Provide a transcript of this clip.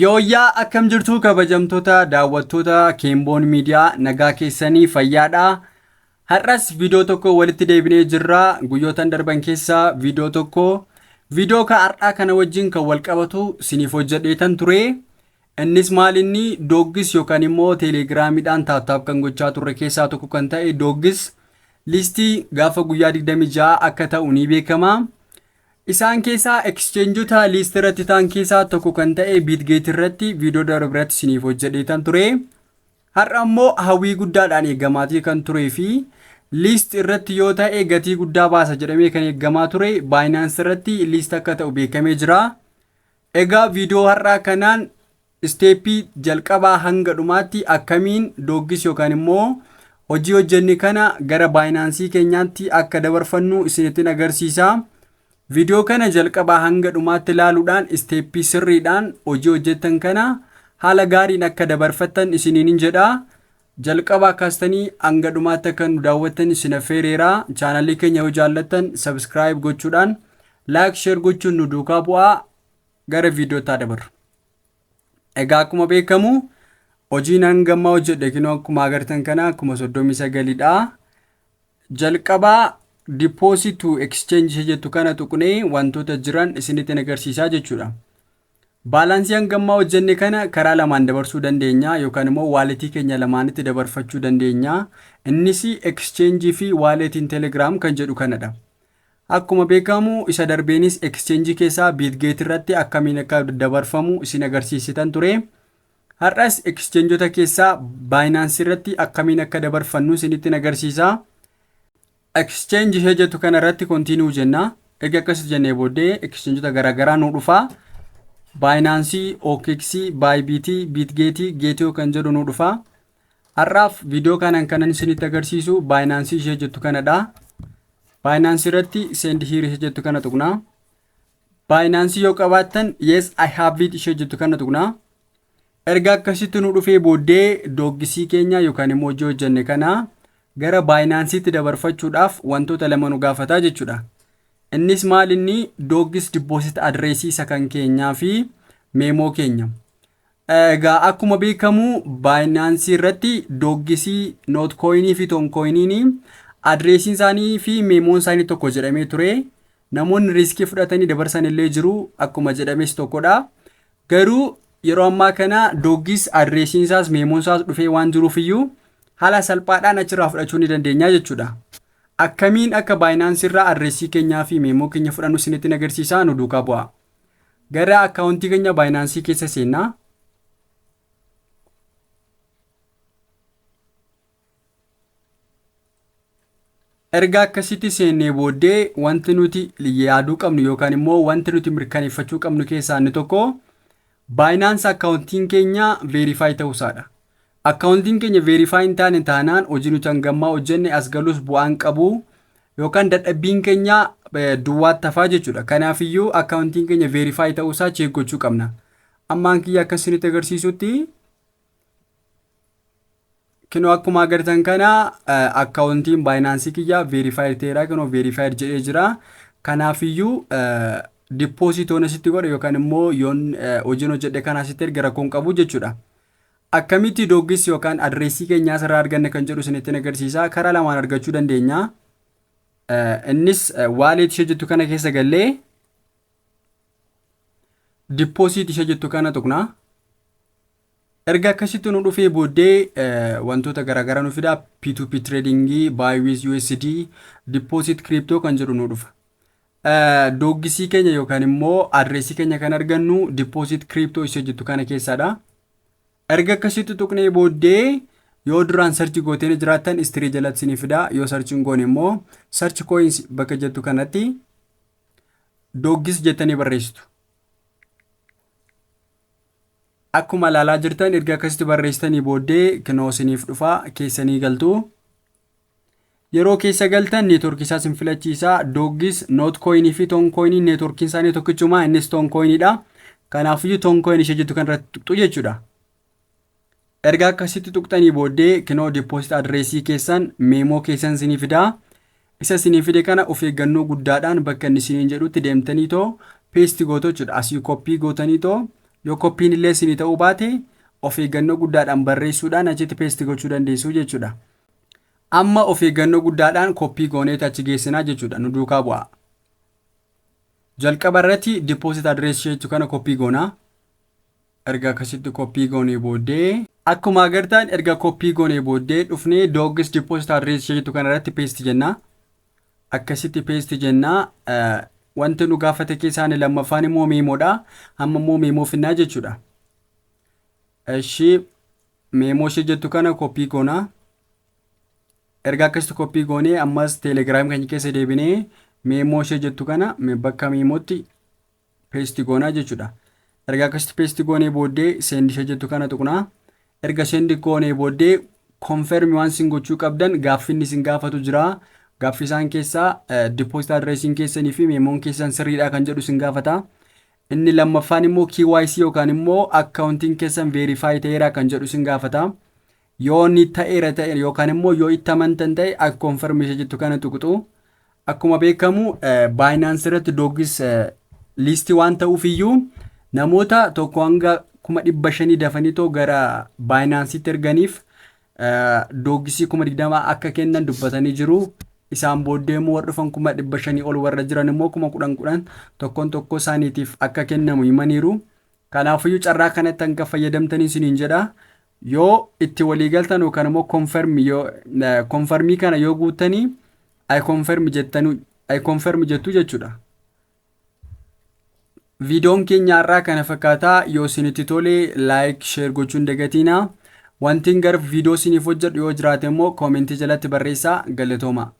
Yooyyaa, akkam jirtu kabajamtoota daawwattoota Keemboon Miidiyaa? Nagaa keessanii, fayyaadha. Har'as viidiyoo tokko walitti deebinee jirra. Guyyootan darban keessaa viidiyoo tokko, viidiyoo ka har'aa kana wajjin kan wal qabatu siniif hojjedheetan ture. Innis maal inni Dogs yookaan immoo Telegiraamiidhaan tap tap kan gochaa turre keessaa tokko kan ta'e Dogs list gaafa guyyaa 26 akka ta'u ni beekama. Isaan keessaa exchangeota list irratti ta'an keessaa tokko kan ta'e Bitget irratti viidiyoo darbe irratti isiniif hojjedheetan ture. Har'a immoo hawwii guddaadhaan eegamaatii kan turee fi list irratti yoo ta'e gatii guddaa baasa jedhamee kan eegamaa ture Binance irratti list akka ta'u beekamee jira. Egaa viidiyoo har'aa kanaan step jalqabaa hanga dhumaatti akkamiin Dogs yookaan immoo hojii hojjenne kana gara Binance keenyaatti akka dabarfannu isinittiin agarsiisa. Viidiyoo kana jalqabaa hanga dhumaatti ilaaluudhaan step sirriidhaan hojii hojjettan kana haala gaariin akka dabarfattan isiniin jedha. Jalqabaa kaastanii hanga dhumaatti akka nu daawwattan isin affeereera. Chaanalii keenya yoo jaallattan subscribe gochuudhaan, like, share gochuun nu duukaa bu'aa. Gara viidiyootti dabarru. Egaa akkuma beekamu hojiin hangammaa hojjedhe kinoo akkuma agartan kana 39,000dha. Jalqabaa deposit to exchange ishee jettu kana tuqnee wantoota jiran isinitti agarsiisaa jechuudha. Balance hangammaa hojjenne kana karaa lamaan dabarsuu dandeenya yookaan immoo wallet keenya lamaanitti dabarfachuu dandeenya. Innis exchange fi walletiin Telegram kan jedhu kanadha. Akkuma beekamu isa darbeenis exchange keessaa Bitget irratti akkamiin akka dabarfamu isin agarsiisitan ture. Har'as exchangeota keessaa Binance irratti akkamiin akka dabarfannu isinitti agarsiisa. Exchange ishee jettu kana irratti continue jenna. Erga akkas jennee booddee exchangeota garaagaraa nu dhufa. Binance, OKX, Bybit, Bitget, Gate.io kan jedhu nu dhufa. Har'aaf viidiyoo kanaan kanan isinitti agarsiisu Binance ishee jettu kanadha. Binance irratti send here ishee jettu kana tuqna. Binance yoo qabaattan "Yes, I have it" ishee jettu kana tuqna. Erga akkasitti nu dhufee booddee Dogs keenya yookaan immoo hojii hojjenne kana gara Binanceetti dabarfachuudhaaf wantoota lama nu gaafataa jechuudha. Innis maal inni Dogs deposit address isa kan keenyaa fi memo keenya. Egaa akkuma beekamu Binance irratti Dogs, Notcoin fi Toncoiniin addressiin isaanii fi memoon isaanii tokko jedhamee ture. Namoonni risk fudhatanii dabarsan illee jiru, akkuma jedhames tokkodha. Garuu yeroo ammaa kana Dogs addressiin isaas memoon isaas dhufee waan jiruuf iyyuu haala salphaadhaan achirraa fudhachuu ni dandeenya jechuudha. Akkamiin akka Binance irraa address keenyaa fi memo keenya fudhannu isinitti agarsiisaa, nu duukaa bu'a. Gara account keenya Binance keessa seennaa. Erga akkasitti seennee booddee wanti nuti yaaduu qabnu yookaan immoo wanti nuti mirkaneeffachuu qabnu keessaa inni tokko Binance accountiin keenya verify ta'uusaadha. Accountiin keenya verify hin taane taanaan hojii nuti hangammaa hojjenne as galus bu'aan qabu yookaan dadhabbiin keenya duwwaatti hafaa jechuudha. Kanaafiyyuu accountiin keenya verify ta'uusaa check gochuu qabna. Ammaan kiyya akka isinitti agarsiisutti kinoo akkuma agartan kana accountiin Binance kiyya verify ta'eera, kinoo verified jedhee jira. Kanaafiyyuu deposit yoon asitti godhe yookaan immoo yoon hojiin hojjedhe kana asitti erga rakkoon qabu jechuudha. Akkamitti Dogs yookaan address keenyaa asirraa arganna kan jedhu isinitti agarsiisa. Karaa lamaan argachuu dandeenya. Innis wallet ishee jettu kana keessa gallee deposit ishee jettu kana tuqna. Erga akkasitti nu dhufee booddee wantoota garaagaraa nu fida. P2P trading, buy with USD, deposit crypto kan jedhu nu dhufa. Dogs keenya yookaan immoo address keenya kan argannu deposit crypto ishee jettu kana keessaadha. Erga akkasitti tuqnee booddee yoo duraan search gootee jiraattan history jalatti isinii fida. Yoo search hin goone immoo search coins bakka jettu kanatti Dogs jettanii barreessitu. Akkuma ilaalaa jirtan erga akkasitti barreessitanii booddee kinoo isiniif dhufa, keessanii galtu. Yeroo keessa galtan network isaa isin filachiisa. Dogs, Notcoin fi Toncoiniin networkiin isaanii tokkichuma, innis Toncoiniidha. Kanaafiyyuu Toncoin ishee jettu kan irratti tuqxu jechuudha. Erga akkasitti tuqxanii booddee kinoo deposit address keessan, memo keessan isinii fida. Isa isinii fide kana of eeggannoo guddaadhaan bakka inni isiniin jedhutti deemtanii too paste gootu jechuudha. Asii copy gootanii too Yoo copyn illee isinii ta'uu baate, of eeggannoo guddaadhaan barreessuudhaan achitti paste gochuu dandeessu jechuudha. Amma of eeggannoo guddaadhaan copy gooneet achi geessinaa jechuudha. Nu duukaa bu'a. Jalqaba irratti deposit address jechuu kana copy goonaa. Erga akkasitti copy goonee booddee, akkuma agartan, erga copy goonee booddee dhufnee Dogs deposit address jettu kana irratti paste jenna. Akkasitti paste jenna. Wanti nu gaafate keessaa inni lammaffaan immoo memodha. Amma immoo memo finnaa jechuudha. Ishii memo ishee jettu kana copy goonaa. Erga akkasitti copy goonee, ammas Telegram keenya keessa deebinee memo ishee jettu kana bakka memotti paste goonaa jechuudha. Erga akkasitti paste goonee booddee send ishee jettu kana tuqnaa. Erga send goonee booddee confirm waan isin gochuu qabdan gaaffinni isin gaafatu jira. Gaaffii isaan keessaa deposit addressiin keessanii fi memon keessan sirriidha kan jedhu isin gaafata. Inni lammaffaan immoo KYC yookaan immoo accountiin keessan verify ta'eera kan jedhu isin gaafata. Yoo inni ta'eera ta'e yookaan immoo yoo itti amantan ta'e, akka confirm ishee jettu kana tuqxu. Akkuma beekamu, Binance irratti Dogs list waan ta'uuf iyyuu namoota 1 hanga 500,000 dafanii too gara Binanceitti erganiif Dogsii 20,000 akka kennan dubbatanii jiru. Isaan booddee immoo warra dhufan 500,000 ol warra jiran immoo 10,000 10,000 tokkoon tokkoo isaaniitiif akka kennamu himaniiru. Kanaafiyyuu carraa kanatti hanga fayyadamtanii isiniin jedha. Yoo itti waliigaltan yookaan immoo confirm yoo confirmii kana yoo guuttanii "I confirm" jettanii, "I confirm" jettu jechuudha. Viidiyoon keenya har'aa kana fakkaataa. Yoo isinitti tole, like, share gochuun hin dagatinaa. Wanti gara viidiyoo isiniif hojjedhu yoo jiraate immoo commentii jalatti barreessaa. Galatooma.